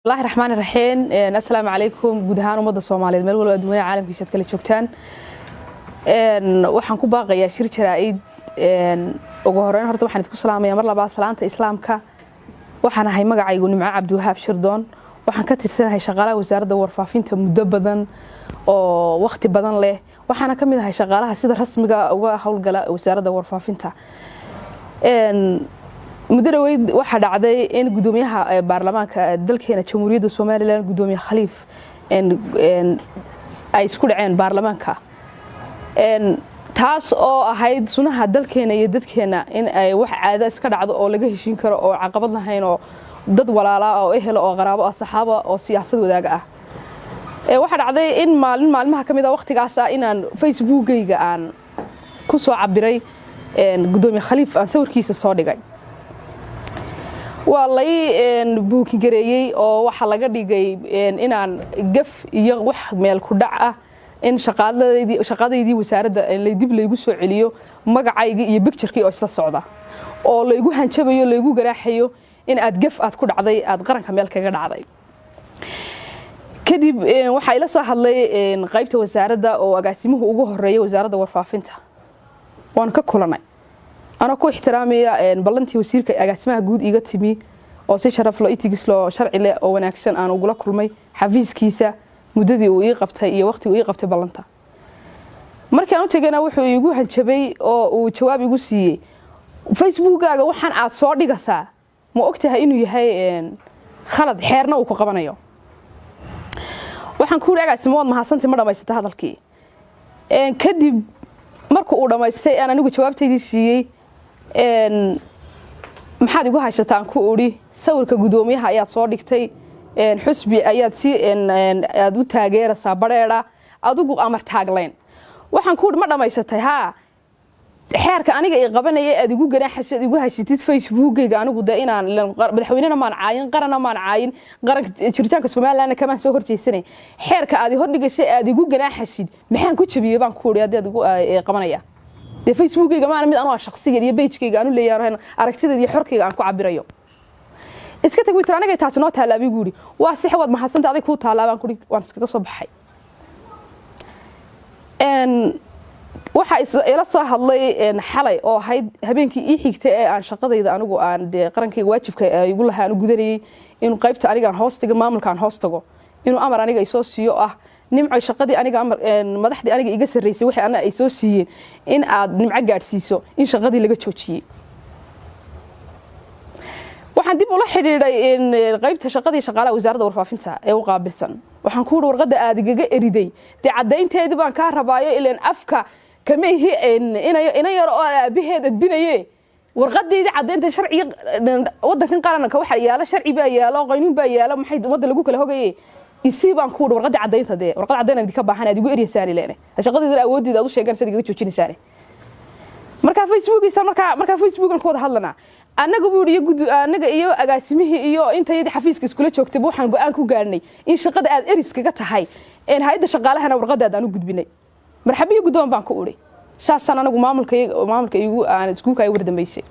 Bismillahi raxmaani raxiim. Assalaamu calaykum guud ahaan ummadda Soomaaliyeed meel walba adduunyada caalamkiisa aad kala joogtaan. Waxaan ku baaqayaa shir jaraa'id. Ugu horeyn horta waxaan idinku salaamayaa mar labaad salaanta Islaamka. Waxaan ahay, magacaygu Nimco Cabdiwahaab Shirdoon. Waxaan ka tirsanahay shaqaalaha Wasaaradda Warfaafinta muddo badan oo waqti badan leh, waxaana ka mid ahay shaqaalaha sida rasmiga uga howlgala Wasaaradda Warfaafinta. Muddo dhaweyd waxaa dhacday in gudoomiyaha baarlamaanka dalkeena Jamhuuriyadda Somaliland, Gudoomiye Khaliif, ay isku dhaceen baarlamaanka, taas oo ahayd sunaha dalkeena iyo dadkeena in ay wax caado iska dhacdo oo laga heshiin karo oo caqabad lahayn, oo dad walaalaa oo ehel oo qaraabo ah, saxaaba oo siyaasad wadaaga ah. Waxaa dhacday in maalin maalmaha ka mid a waqtigaas ah inaan Facebookgayga aan ku soo cabiray Gudoomiye Khaliif, aan sawirkiisa soo dhigay. Waa lay booking gareeyey oo waxaa laga dhigay inaan gaf iyo wax meel ku dhac ah, in shaqadaydii wasaaradda dib laygu soo celiyo, magacayga iyo picture-kii oo isla socda, oo laygu hanjabayo, laygu garaaxayo in aad gaf aad ku dhacday, aad qaranka meel kaga dhacday. Kadib waxaa ila soo hadlay qaybta wasaaradda oo agaasimuhu ugu horeeya Wasaaradda Warfaafinta. Waan ka kulanay anoo ku ixtiraamaya ballantii wasiirka agaasimaha guud iga timi, oo si sharaf lo itigisloo sharci leh oo wanaagsan aan ugula kulmay xafiiskiisa muddadii uu ii qabtay iyo waqtigii uu ii qabtay ballanta. Markaan u tegana wuxuu iigu hanjabay oo uu jawaab igu siiyey: "Facebookaaga waxaan aad soo dhigasaa ma ogtahay inuu yahay khalad, xeerna uu ku qabanayo?" Waxaan ku yidhi: "Agaasimo, waad mahadsantay, ma dhamaysata hadalkii?" Kadib marka uu dhammaystay aan anigu jawaabtaydii siiyey: "Maxaad igu haysataan?" Ku udhi: "Sawirka guddoomiyaha ayaad soo dhigtay, xusbi ayaad si aad u taageeraysaa badheedha, adigu amar taaglayn." Waxaan ku udhi: "Ma dhammaysatay?" "Haa." "Xeerka aniga i qabanaya aad igu ganaaxasad igu haysatid Facebookgayga, anigu de inaan madaxweynena maan caayin, qarana maan caayin, qaranka jiritaanka Somalilandna kamaan soo horjeysanay. Xeerka aad i hordhigashay aad igu ganaaxasid maxaan ku jabiyey?" baan ku udhi. "Haddii aad igu qabanaya dee Facebookgayga maana mid anuu shakhsigeed iyo page-kayga aanu leeyahay, aragtideeda iyo xorkayga aan ku cabirayo. Iska tag witir, anigay taasi noo taalla." Abigu yidhi: "Waa sax, waad mahadsanta, aday kuu taallaa," baan kuhi. Waan iskaga soo baxay. Waxaa ila soo hadlay xalay oo ahayd habeenkii ii xigtay ee aan shaqadayda anigu aan dee qarankayga waajibka igu lahaa aan u gudanayay, inuu qaybta aniga aan hoos tago, maamulka aan hoos tago, inuu amar aniga isoo siiyo ah: "Nimco, shaqadii aniga amar madaxdii aniga iga sarreysay waxay ana ay soo siiyeen in aad Nimco gaadhsiiso in shaqadii laga joojiyey." Waxaan dib ula xidhiidhay qaybta shaqadii shaqaalaha Wasaaradda Warfaafinta ee u qaabilsan. Waxaan ku uhi: "Warqadda aad igaga eriday dee caddaynteedii baan kaa rabaayo, ileen afka kama ihi ina yar oo aabaheed edbinaye. Warqadeydii caddaynta, sharciga wadankan qaranka waxaa yaalo, sharci baa yaalo, qaynuun baa yaalo, maxay ummadda lagu kala hogaye, isii," baan ku uhi, "warqadda caddaynta. Dee warqad caddayn aan idinka baahan aad igu eryaysaan, ileene shaqadeydana awooddeeda aad u sheegaan sad igaga joojinaysaane." Markaa Facebookiisa markaa Facebookan ku wada hadlanaa annaga buu iyo gud annaga iyo agaasimihii iyo intayadii xafiiska iskula joogtayba waxaan go'aan ku gaadhnay in shaqada aad eris kaga tahay, hay'adda shaqaalahana warqadaada aan u gudbinay. Marxabiyo guddoon, baan ku udhi. Saasaan anagu maamulka igu aan iskuulka ay war dambeysay.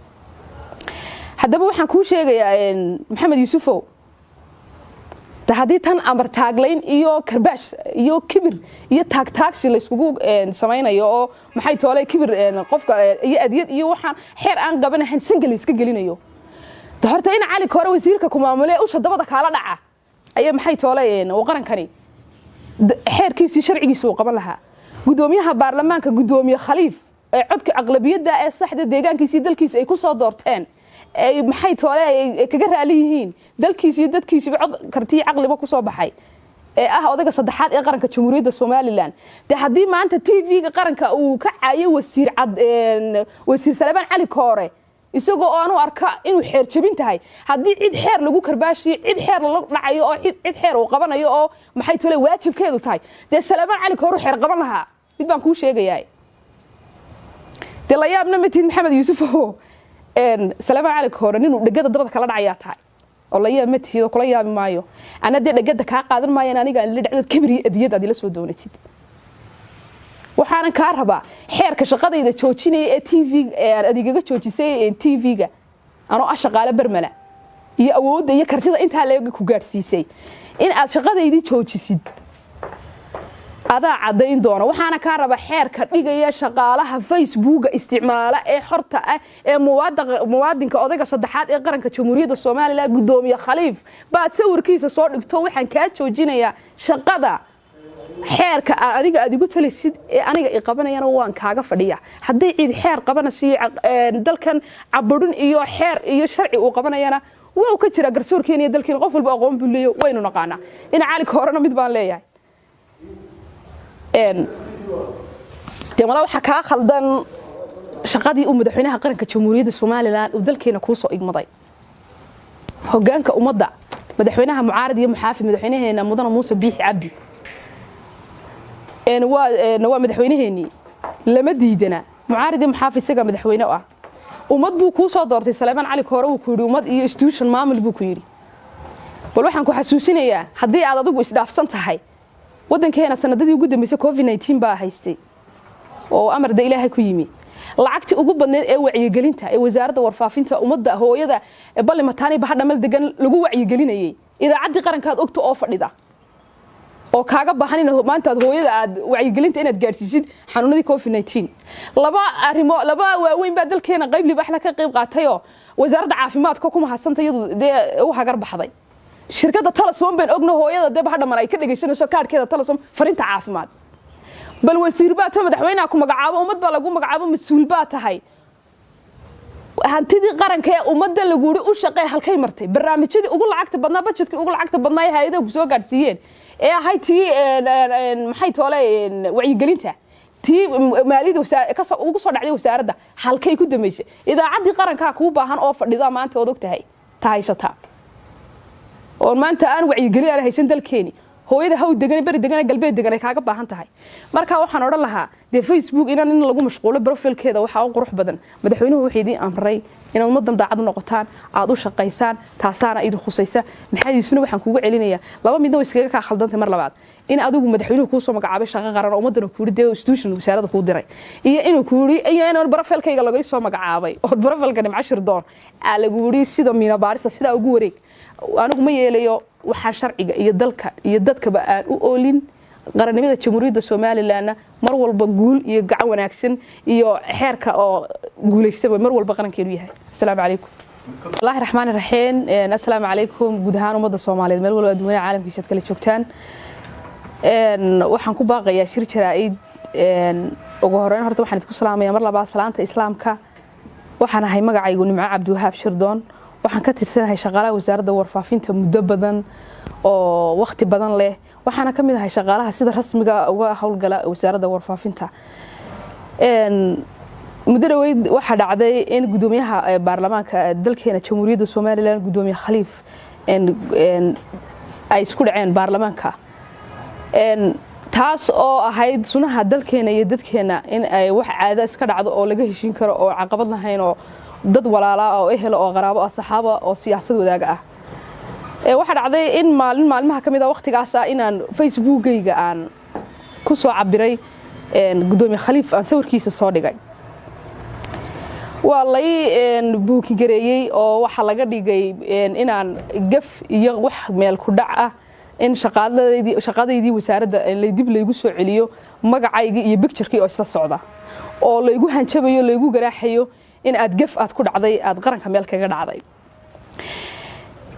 Haddaba waxaan kuu sheegayaa, Maxamed Yuusufow, haddii tan amar taaglayn iyo karbaash iyo kibir iyo taagtaagsi layskugu samaynayo, oo maxay toole kibir qofka iyo adyad iyo waxaan xeer aan qabanahayn sanka layska gelinayo, de horta in Cali Koore, wasiirka ku maamule, usha dabada kaala dhaca ayaa maxay toole uu qarankani xeerkiisii sharcigiisa uu qaban lahaa. Guddoomiyaha baarlamaanka, Guddoomiye Khaliif, ee codka aqlabiyadda ee saxda deegaankiisa iyo dalkiisa ay ku soo doorteen, ay maxay toole ay kaga raali yihiin dalkiisa iyo dadkiisiba, cod kartiyo caqliba ku soo baxay, ee ah odayga saddexaad ee qaranka Jamhuuriyadda Somaliland, dee haddii maanta TV-ga qaranka uu ka caayo wasiir cad, wasiir Salebaan Cali Koore, isagoo oo aanu arka inuu xeer jebin tahay, haddii cid xeer lagu karbaashiyo, cid xeer lala dhacayo oo cid xeer uu qabanayo oo maxay tole waajibkeedu tahay, dee Salebaan Cali Koore xeer qaban lahaa. Mid baan kuu sheegayaa, dee la yaabna ma tihid, Maxamed Yuusuf oo Salebaan Cali Koore ninuu dhegada dabada kala dhacayaa tahay, oo la yaab ma tihid oo kula yaabi maayo. Ana dee dhegada kaa qaadan maayan, aniga aan la dhacdood kibir iyo adiyad aad ila soo doonatid. Waxaanan kaa rabaa xeerka shaqadayda joojinaya ee TV aad igaga joojisay TV-ga anoo ah shaqaale bermala. Iyo awoodda iyo kartida intaa leega ku gaadhsiisay in aad shaqadaydii joojisid, adaa caddayn doona. Waxaana kaa raba xeerka dhigaya shaqaalaha Facebooka isticmaala ee xorta ah ee muwaadinka odayga saddexaad ee qaranka Jamhuuriyadda Somaliland, Guddoomiye Khaliif, baad sawirkiisa soo dhigto. Waxaan kaa joojinayaa shaqada. Xeerka aniga aad igu talaysid ee aniga i qabanayana waan kaaga fadhiya. Hadday ciid xeer qabanaysiyo dalkan caburin iyo xeer iyo sharci uu qabanayana, waa ka jira garsoorkeena iyo dalkeena. Qof walba aqoon buu leeyo, waynu naqaanaa. Ina Cali horena mid baan leeyahay. Dee walaa waxaa kaa khaldan shaqadii uu madaxweynaha qaranka Jamhuuriyadda Somaliland uu dalkeena kuu soo igmaday, hogaanka ummadda, madaxweynaha mucaarad iyo muxaafid, madaxweynaheena Mudane Muuse Biixi Cabdi. Waa madaxweynaheenii, lama diidana. Mucaarid iyo muxaafid, isagaa madaxweyne ah. Ummad buu kuu soo doortay. Saleebaan Cali Koore wuu ku yidhi ummad iyo institution maamul buu ku yidhi. Bal waxaan ku xasuusinayaa, haddii aad adigu isdhaafsan tahay, waddankeena sanadadii ugu dambeysay COVID-19 baa haystay oo amar da Ilaahay ku yimi. Lacagtii ugu badneed ee wacyigelinta ee Wasaaradda Warfaafinta ummadda hooyada Balli Mataani Bahadhamal degan lagu wacyigelinayay, idaacaddii qarankaad ogta oo fadhida oo kaaga baahan in maanta aad hooyada aad wacyigelinta inaad gaadhsiisid xanuunadii COVID-19. Laba arrimo, laba waaweyn baa dalkeena qayb libaaxla ka qayb qaatayoo Wasaaradda Caafimaadka ku mahadsanta, iyadu dee u hagar baxday. Shirkadda Telesom baan ogno hooyada dee Bahadhamal ay ka dhegaysanayso kaadhkeeda Telesom farinta caafimaad. Bal wasiir baa to, madaxweynaha ku magacaabo, ummad baa lagu magacaabo, mas-uul baa tahay. Hantidii qaranka ee ummadda lagu yidhi u shaqee halkay martay? Barnaamijyadii ugu lacagta badnaa, budgetkii ugu lacagta badnaa ee hay-adaha ku soo gaadhsiiyeen ee ahayd tii maxay toole wacyigelinta, tii maaliyadda kasoo ugu soo dhacday wasaaradda, halkay ku dambaysay? Idaacaddii qarankaa kuu baahan oo fadhida maanta ood og tahay ta haysataa oon maanta aan wacyigelin aan haysan. Dalkeeni hooyada haw degan, beri degan, galbeed degan ay kaaga baahan tahay. Marka waxaan odhan lahaa, dee Facebook inaan in lagu mashquulo profilkeeda waxaa u qurux badan. Madaxweynuhu wuxuu idiin amray inaad ummaddan daacad u noqotaan, aad u shaqaysaan, taasaana idin khusaysa. Maxamed Yuusufna waxaan kugu celinayaa laba midna way iskaga kaa khaldantay. Mar labaad, in adigu madaxweynuhu kuu soo magacaabay shaqo qaran oo ummaddana ku yidhi dee institution wasaaradda kuu diray, iyo inuu ku yidhi iyo inaan profilkayga laga soo magacaabay ood profilka Nimco Shirdoon aa lagu yidhi sida miina baarista sidaa ugu wareeg. Anigu ma yeelayo waxaa sharciga iyo dalka iyo dadkaba aan u oolin. Qarannimada Jamhuuriyadda Somalilandna mar walba guul iyo gacan wanaagsan iyo xeerka oo guulaystaba mar walba qarankeenu yahay. Asalaamu calaykum. Bismillahi raxmaani raxiim. Assalaamu calaykum guud ahaan ummadda Soomaaliyeed meel walba adduunyada caalamkiisa aad kala joogtaan. Waxaan ku baaqayaa shir jaraa'id. Ugu horeyn horta waxaan idinku salaamayaa mar labaad salaanta Islaamka. Waxaan ahay magacaygu Nimco Cabdiwahaab Shirdoon. Waxaan ka tirsanahay shaqaalaha Wasaaradda Warfaafinta muddo badan oo wakhti badan leh, waxaana ka mid ahay shaqaalaha sida rasmiga uga howlgala Wasaaradda Warfaafinta. Muddo dhaweyd waxaa dhacday in gudoomiyaha baarlamaanka dalkeena Jamhuuriyadda Somaliland, Gudoomiye Khaliif, ay isku dhaceen baarlamaanka, taas oo ahayd sunaha dalkeena iyo dadkeena in ay wax caado iska dhacdo oo laga heshiin karo oo caqabad lahayn, oo dad walaalaa oo ehel oo qaraabo ah, saxaaba oo siyaasad wadaaga ah. Waxaa dhacday in maalin maalmaha ka mid a waqtigaas ah inaan Facebookgayga aan ku soo cabiray Gudoomiye Khaliif, aan sawirkiisa soo dhigay. Waa lay booking gareeyey oo waxaa laga dhigay inaan gaf iyo wax meel ku dhac ah, in shaqadaydii wasaaradda dib laygu soo celiyo, magacaygii iyo picturekii oo isla socda oo laygu hanjabayo, laygu ganaaxayo in aad gaf aad ku dhacday, aad qaranka meel kaga dhacday.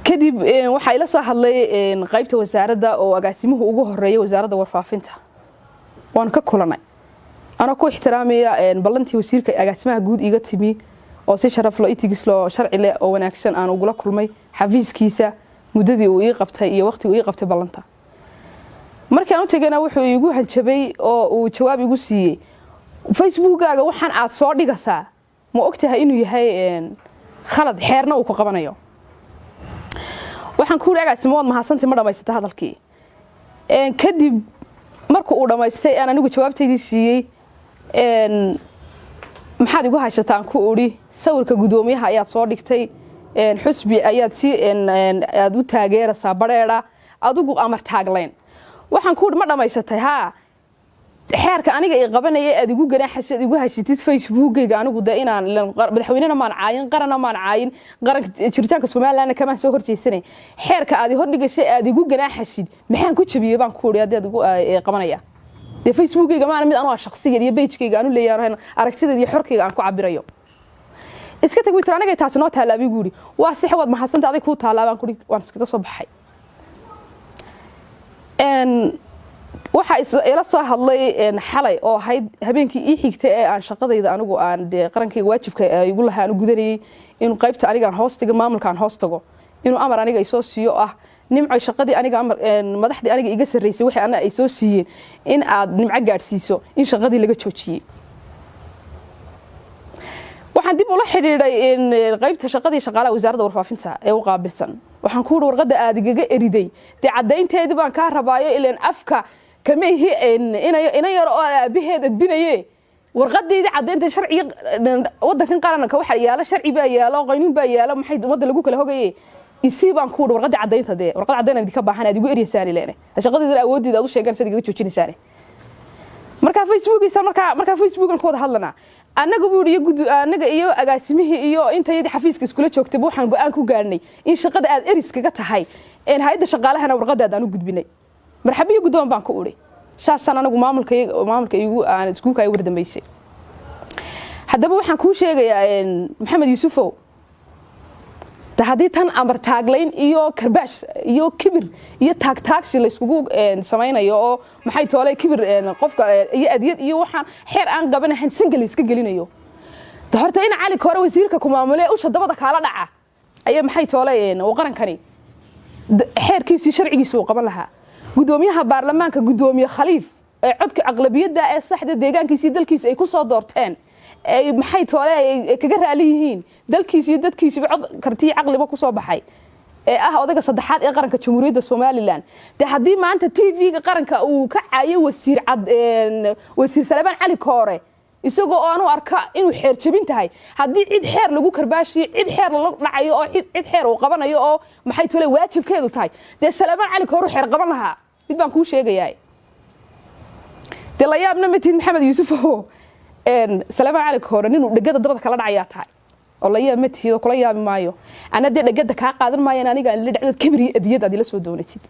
Kadib waxaa ila soo hadlay qaybta wasaaradda oo agaasimuhu ugu horeeya Wasaaradda Warfaafinta. Waanu ka kulanay anoo ku ixtiraamaya ballantii wasiirka agaasimaha guud iga timi, oo si sharaf lo itigiis loo sharci leh oo wanaagsan aan ugula kulmay xafiiskiisa muddadii uu ii qabtay iyo waqtigii uu ii qabtay ballanta. Markaan u tegayna wuxuu iigu hanjabay oo uu jawaab igu siiyey: "Facebookaaga waxaan aad soo dhigasaa ma ogtahay inuu yahay khalad, xeerna uu ku qabanayo?" Waxaan ku yidhi: "Agaasimo, waad mahadsantay, ma dhamaysata hadalkii?" Kadib marka uu dhammaystay aan anigu jawaabtaydii siiyey: "Maxaad igu haysataan?" Ku udhi: "Sawirka guddoomiyaha ayaad soo dhigtay, xusbi ayaad si aad u taageeraysaa badheedha, adigu amar taaglayn." Waxaan ku udhi: "Ma dhammaysatay?" "Haa." Xeerka aniga i qabanaya aad igu ganaaxaysid, igu haysatid Facebookgayga, anigu de inaan madaxweynena maan caayin, qarana maan caayin, qaranka jiritaanka Somalilandna kamaan soo horjeesanay. Xeerka aad hordhigaysay, aad igu ganaaxaysid, maxaan ku jabiyey baan ku uri haddii aad igu qabanaya? Dee Facebookgayga maana mid anuu shakhsiyan iyo pagekayga aanu leeyahay, aragtideeda iyo xorkayga aan ku cabirayo. Iska tag witir, anigay taasi noo taallaa buu yidhi. Waa sax, waad mahadsanta, aday kuu taallaa baan kuri, waan iskaga soo baxay. Waxaa ila soo hadlay xalay oo ahayd habeenkii ii xigtay ee aan shaqadayda anigu aan dee qarankayga waajibka igu lahaa aan u gudanayay, inuu qaybta aniga aan hoos tago, maamulka aan hoos tago, inuu amar aniga isoo siiyo ah: "Nimco, shaqadii aniga amar madaxdii aniga iga sarreysay waxay ana ay soo siiyeen in aad Nimco gaadhsiiso in shaqadii laga joojiyey." Waxaan dib ula xidhiidhay qaybta shaqadii shaqaalaha wasaaradda warfaafinta ee u qaabilsan. Waxaan ku uri, warqadda aad igaga eriday dee caddaynteedii baan kaa rabaayo, ileen afka kama ihi ina yar oo aabaheed edbinaye. Warqadeydii caddaynta, sharciga wadankan qaranka waxa yaalo, sharci baa yaalo, qaynuun baa yaalo, maxay ummadda lagu kala hogaye, isii baan ku uri warqadda caddaynta. Dee warqad caddayn idinka baahan aad igu eryaysaan, ileene shaqadeydana awooddeeda aad u sheegaan sad igaga joojinaysaane. Markaa Facebookiisa markaa Facebookan ku wada hadlanaa annaga buu iyo gud annaga iyo agaasimihii iyo intayadii xafiiska iskula joogtayba waxaan go'aan ku gaadhnay in shaqada aad eris kaga tahay, hay-adda shaqaalahana warqadaada aan u gudbinay. Marxabiyo guddoon baan ku udhi. Saasaan anagu maamulka igu aan iskuulka ay war dambeysay. Haddaba waxaan kuu sheegayaa, Maxamed Yuusufow, haddii tan amar taaglayn iyo karbaash iyo kibir iyo taagtaagsi layskugu samaynayo oo maxay toole kibir qofka iyo adyad iyo waxaan xeer aan qabanahayn sanka layska gelinayo, de horta in Cali Koore wasiirka ku maamule usha dabada kaala dhaca ayaa maxay toole uu qarankani xeerkiisii sharcigiisa uu qaban lahaa. Guddoomiyaha baarlamaanka, guddoomiye Khaliif, ee codka aqlabiyadda ee saxda deegaankiisa iyo dalkiisa ay ku soo doorteen, ay maxay toole ay kaga raali yihiin dalkiisa iyo dadkiisiba, cod kartiyo caqliba ku soo baxay, ee ah odayga saddexaad ee qaranka Jamhuuriyadda Somaliland, dee haddii maanta TV-ga qaranka uu ka caayo wasiir cad, wasiir Salebaan Cali Koore, isagoo oo aanu arka inuu xeer jabin tahay, haddii cid xeer lagu karbaashiyo, cid xeer lala dhacayo oo cid xeer uu qabanayo oo maxay tole waajibkeedu tahay, dee Salebaan Cali Koore xeer qaban lahaa. Mid baan kuu sheegayaa, dee la yaabna matid, Maxamed Yuusuf oo Salebaan Cali Koore ninuu dhegada dabada kala dhacayaa tahay oo la yaab ma tihid oo kula yaabi maayo. Ana dee dhegada kaa qaadan maayan, aniga aan ila dhacdood kibir iyo adiyad aad ila soo doonatid.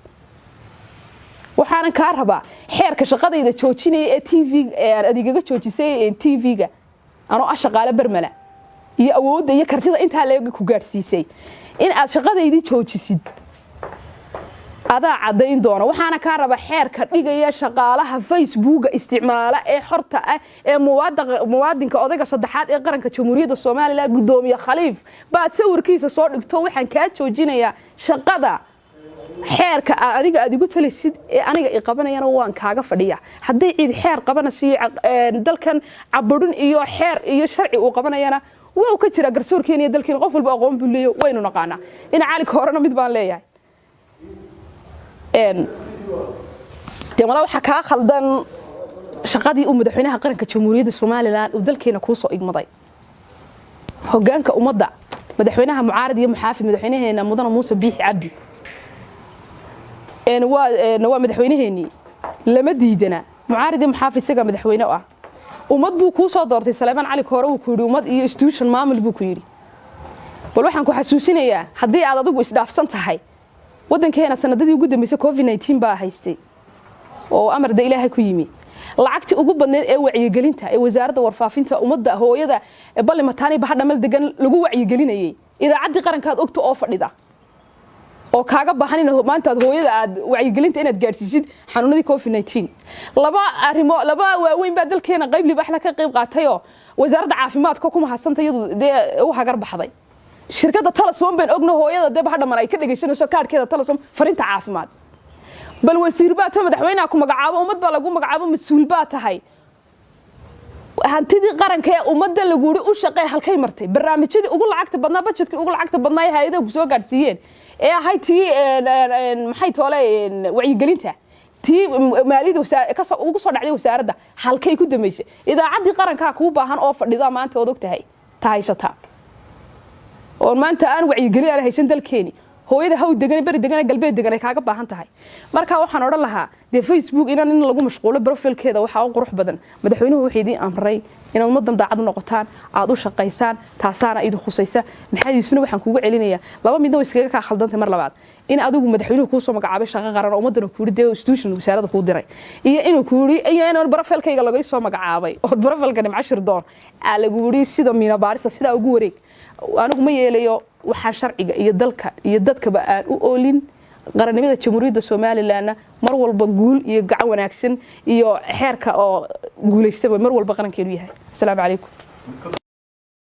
Waxaanan kaa rabaa xeerka shaqadayda joojinaya ee TV aad igaga joojisay TV-ga anoo ah shaqaale bermala iyo awoodda iyo kartida intaa leega ku gaadhsiisay in aad shaqadaydii joojisid, adaa caddayn doona. Waxaana kaa rabaa xeerka dhigaya shaqaalaha Facebooka isticmaala ee xorta ah ee muwaadinka odayga saddexaad ee qaranka Jamhuuriyadda Somaliland, guddoomiye Khaliif, baad sawirkiisa soo dhigto. Waxaan kaa joojinayaa shaqada. Xeerka aniga aad igu talisid ee aniga i qabanayana waan kaaga fadhiya. Hadday ciid xeer qabanaysiyo dalkan caburin iyo xeer iyo sharci uu qabanayana waa ka jira garsoorkeena iyo dalkeena, qof walba aqoon buu leeyo, waynu naqaanaa. Ina Caalika horena mid baan leeyahay, dee wala waxaa kaa khaldan shaqadii uu madaxweynaha qaranka Jamhuuriyadda Somaliland uu dalkeena kuu soo igmaday, hogaanka ummadda, madaxweynaha mucaarad iyo muxaafid, madaxweynaheena mudane Muuse Biixi Cabdi waa madaxweynaheenii, lama diidana mucaarid iyo muxaafid, isagaa madaxweyne ah. Ummad buu kuu soo doortay Saleebaan Cali Koore, uu ku yidhi ummad iyo institution maamul buu ku yidhi. Bal waxaan ku xasuusinayaa, haddii aad adigu isdhaafsan tahay, waddankeena sanadadii ugu dambeysay COVID-19 baa haystay oo amar da Ilaahay ku yimi. Lacagtii ugu badneed ee wacyigelinta ee wasaaradda warfaafinta ummadda hooyada Balli Mataani Bahadhamal degan lagu wacyigelinayay, idaacaddii qarankaad ogta oo fadhida oo kaaga baahan in maanta aad hooyada aad wacyigelinta inaad gaadhsiisid xanuunadii COVID-19. Laba arrimo, laba waaweyn baa dalkeena qayb libaaxla ka qayb qaatayoo wasaaradda caafimaadka ku mahadsanta, iyadu dee u hagar baxday. Shirkadda Telesom baan ogno hooyada dee Bahadhaman ay ka dhegaysanayso kaadhkeeda Telesom farinta caafimaad. Bal wasiir baa to madaxweynaha ku magacaabo, ummad baa lagu magacaabo, mas-uul baa tahay. Hantidii qaranka ee ummadda laguuri u shaqee halkay martay? Barnaamijyadii ugu lacagta badnaa, budgetkii ugu lacagta badnaa ee hay-adaha ku soo gaadhsiiyeen ee ahayd tii maxay toole wacyigelinta, tii maaliyadda ugu soo dhacday wasaaradda, halkay ku dambaysay? Idaacaddii qarankaa kuu baahan oo fadhida maanta ood og tahay ta haysata oon maanta aan wacyigelin aan haysan dalkeeni. Hooyada haw degan, beri degan, galbeed degan ay kaaga baahan tahay. Marka waxaan odhan lahaa, dee Facebook inaan in lagu mashquulo profile-keeda waxaa u qurux badan. Madaxweynuhu wuxuu idiin amray inaad ummaddan daacad u noqotaan, aad u shaqaysaan, taasaana idin khusaysa. Maxamed Yuusufna waxaan kugu celinayaa laba midna way iskaga kaa khaldantay. Mar labaad, in adigu madaxweynuhu kuu soo magacaabay shaqo qaran oo ummaddana kuuri dee institution wasaaradda kuu diray, iyo inuu kuuri iyo inaan profile-kayga laga soo magacaabay ood profile-ka Nimco Shirdoon aa lagu yidhi sida miina baarista sidaa ugu wareeg. Anigu ma yeelayo waxaan sharciga iyo dalka iyo dadkaba aan u oolin. Qarannimada Jamhuuriyadda Somalilandna mar walba guul iyo gacan wanaagsan iyo xeerka oo guulaystaba mar walba qarankeenu yahay. Asalaamu calaykum.